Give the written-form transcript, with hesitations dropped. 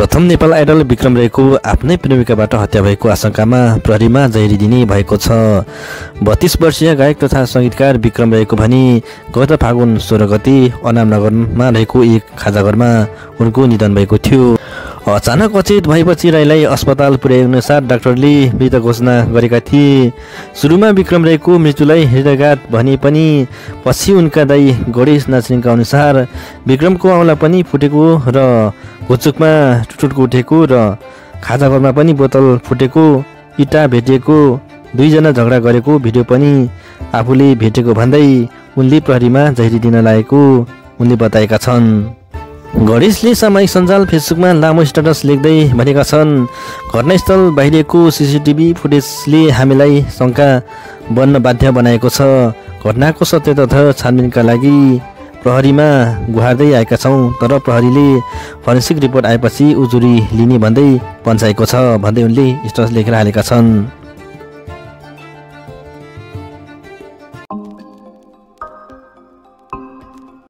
प्रथम नेपाल आइडल विक्रम रेको आफ्नै प्रेमिकाबाट हत्या भएको आशंकामा प्रहरीमा जहिरी दिने भएको छ। 32 वर्षीय गायक तथा संगीतकार विक्रम रेको भनी गत फागुन 16 गते अनामनगरमा रहेको एक खाजाघरमा उनको निधन भएको थियो। अचानक अचेत भएपछि राईलाई अस्पताल पुर्याएअनुसार डाक्टरले मृत घोषणा गरेका थिए। सुरुमा विक्रम रेको मृत्युलाई हृदयघात भने पनि पछि उनका दाइ गणेश नाचरिङका अनुसार विक्रमको औँला पनि फुटेको र घोचुकमा टुटुटको उठेको र खाजाघरमा पनि बोतल फुटेको, इँटा भेटिएको, दुईजना झगडा गरेको भिडियो पनि आफूले भेटेको भन्दै उनले प्रहरीमा जहिरी दिन लागेको उनले बताएका छन्। गणेशले सामाजिक सञ्जाल फेसबुकमा लामो स्ट्याटस लेख्दै भनेका छन्, घटनास्थल बाहिरिएको सीसीटीभी फुटेजले हामीलाई शङ्का बन्न बाध्य बनाएको छ। घटनाको सत्य तथ्य छानबिनका लागि प्रहरीमा गुहार्दै आएका छौँ, तर प्रहरीले फरेन्सिक रिपोर्ट आएपछि उजुरी लिने भन्दै पन्छाएको छ भन्दै उनले स्ट्याटस लेखेर हालेका छन्।